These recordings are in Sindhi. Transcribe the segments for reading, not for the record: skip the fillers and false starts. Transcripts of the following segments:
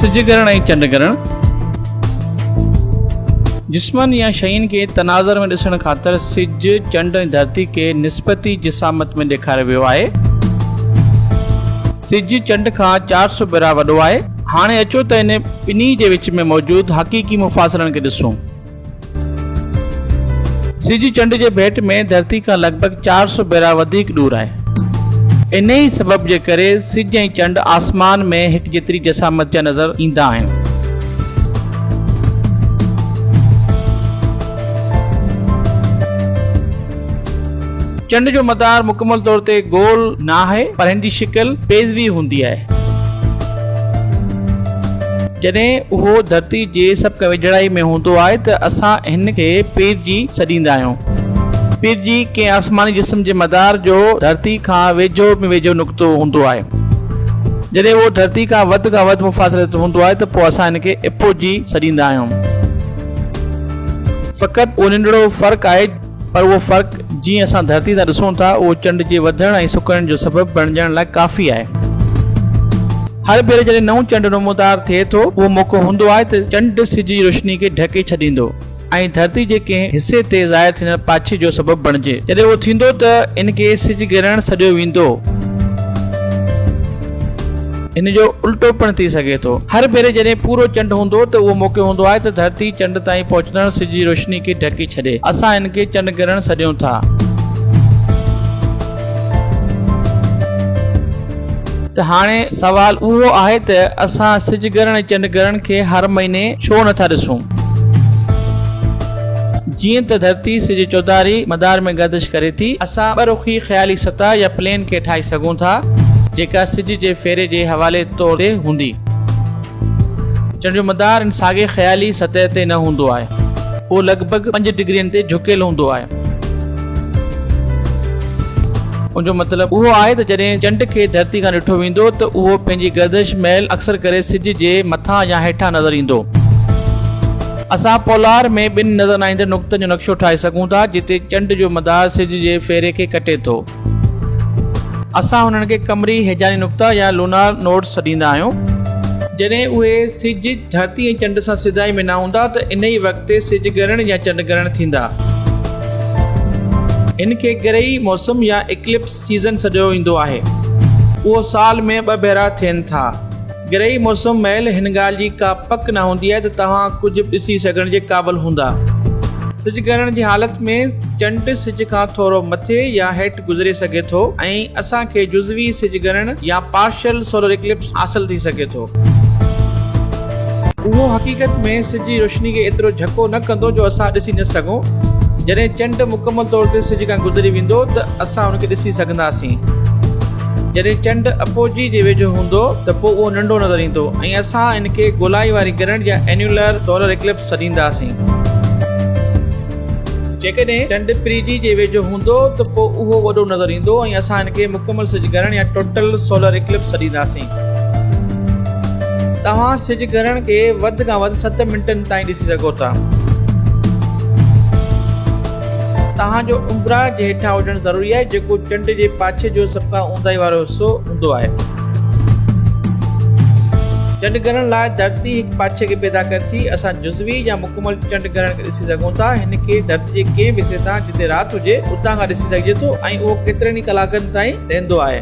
سج گرهڻ ۽ چنڊ گرهڻ جسمن يا شين کي تناظر ۾ ڏسڻ خاطر سج، چنڊ ۽ ڌرتي کي نسبتي جسامت ۾ ڏيکاريو ويو آهي. سج چنڊ کان 400 ڀيرا وڏو آهي. هاڻي اچو ته ان ٻنهي جي وچ ۾ موجود حقيقي مفاصلن کي ڏسون. سج چنڊ جي ڀيٽ ۾ ڌرتي کان لڳ ڀڳ 400 ڀيرا وڌيڪ ڏور آهي. انهيء سبب جي ڪري سج ۽ چنڊ آسمان ۾ هڪجيتري جسامت جا نظر ايندا آهن. چنڊ جو مدار مڪمل طور تي گول نه آهي پر هن جي شڪل پيزوي هوندي آهي. جڏهن اهو ڌرتي جي سڀ کان ويجهڙائي ۾ هوندو آهي ته اسان هن کي پيرجي سڏيندا آهيون. پيرجي ڪنهن آسماني جسم جي مدار جو ڌرتي کان ويجهو ۾ ويجهو نقطو هوندو آهي. جڏهن اهو ڌرتي کان وڌ کان وڌ مفاصلي تي هوندو آهي ته پوء اسان هن کي اپوجي سڏيندا آهيون. فقط اهو ننڍڙو فرق آهي. پر اهو فرق جيئن اسان ڌرتي تان ڏسون ٿا اهو چنڊ جي وڌڻ ۽ سڪڻ جو سبب بڻجڻ لاء ڪافي آهي. هر ڀيري جڏهن نئون چنڊ نمودار ٿئي ٿو اهو موقعو هوندو آهي ته چنڊ سج جي روشني کي ڍڪي ڇڏيندو ۽ ڌرتي جي ڪنهن حصي تي ظاهر ٿيندڙ پاڇي جو سبب بڻجي. جڏهن اهو ٿيندو ته ان کي سج گرهڻ سڏيو ويندو. ان جو الٽو پڻ ٿي سگهي ٿو. هر ڀيري جڏهن پورو چنڊ هوندو ته اهو موقعو هوندو آهي ته ڌرتي چنڊ تائين پهچندڙ سج جي روشني کي ڍڪي ڇڏي. اسان ان کي چنڊ گرهڻ سڏيون ٿا. ته هاڻي سوال اهو آهي ته اسان سج گرهڻ ۽ چنڊ گرهڻ کي هر مهيني ڇو نه ٿا ڏسون؟ جيئن ته ڌرتي سج چوڌاري مدار ۾ گردش ڪري ٿي، اسان ٻه رخي خيالي سطح يا پلين کي ٺاهي سگهون ٿا، جيڪا سج جي ڦيري جي حوالي طور تي هوندي. چنڊ جو مدار ان ساڳي خيالي سطح تي نه هوندو آهي. اهو لڳ ڀڳ پنج ڊگرين تي جهڪيل هوندو آهي. ان جو مطلب اهو آهي ته جڏهن چنڊ کي ڌرتي کان ڏٺو ويندو ته اهو پنهنجي گردش مهل اڪثر ڪري سج جي مٿان يا هيٺان نظر ايندو. اسان پولار ۾ ٻن نظر نه ايندڙ نقطن جو نقشو ٺاهي سگهون ٿا جتي چنڊ جو مدار سج جي ڦيري کي ڪٽي ٿو. اسان انهن کي قمري هيجاني نقطا يا لونار نوڊز سڏيندا آهيون. جڏهن اهي سج، ڌرتي ۽ چنڊ سان سڌائي ۾ نه هوندا ته انهيء وقت سج گرهڻ يا چنڊ گرهڻ ٿيندا. هن کي گرهي موسم يا ايڪلپس سيزن سڏيو ويندو آهي. اهو سال ۾ ٻه ڀيرا ٿين ٿا. گرهي موسم مهل هن ڳالهه جي ڪا پڪ نه هوندي آهي ته توهان ڪجهه به ڏسي سگهڻ جي قابل هوندا. سج گرهڻ جي حالت ۾ چنڊ سج کان ٿورو مٿي يا هيٺ گذري سگهي ٿو ۽ اسان کي جزوي سج گرهڻ يا پارشل سولر ايڪلپس حاصل ٿي سگهي ٿو. اهو حقيقت ۾ سج جي روشني کي ايترو جهڪو نه ڪندو جو اسان ڏسي نه سگهون. جڏهن چنڊ مڪمل طور تي سج کان گذري ويندو ته اسان ان کي ڏسي سگهنداسين. جڏهن چنڊ اپوجي جي ويجهو هوندو ته پوء اهو ننڍو نظر ايندو ۽ اسان ان کي گولائي واري گرهڻ يا اينيولر سولر ايڪلپس سڏينداسين. جيڪڏهن چنڊ پريجي جي ويجهو هوندو ته پوء اهو وڏو نظر ايندو ۽ اسان ان کي مڪمل سج گرهڻ يا ٽوٽل سولر ايڪلپس سڏينداسين. توهان سج گرهڻ کي وڌ کان وڌ ست منٽن تائين ڏسي سگهو ٿا. توهان جو امبرا جي هيٺان هجڻ ضروري آهي جيڪو چنڊ جي پاڇي جو سڀ کان اونداهي وارو حصو هوندو آهي. چنڊ گرهڻ لاء ڌرتي هڪ پاڇي کي پيدا ڪري ٿي. اسان جزوي يا مڪمل چنڊ گرهڻ کي ڏسي سگهون ٿا. هن کي ڌرتي جي ڪنهن به حصي تان جتي رات هجي اتان کان ڏسي سگهجي ٿو ۽ اهو ڪيترن ئي ڪلاڪن تائين رهندو آهي.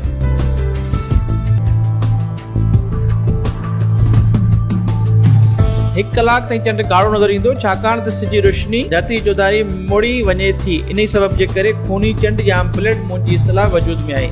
هڪ ڪلاڪ تائين چنڊ ڳاڙهو نظر ايندو ڇاڪاڻ ته سج جي روشني ڌرتي جي چوڌاري مڙي وڃي ٿي. انهي سبب جي ڪري خوني چنڊ يا بلڊ مون جي اصطلاح وجود ۾ آئي.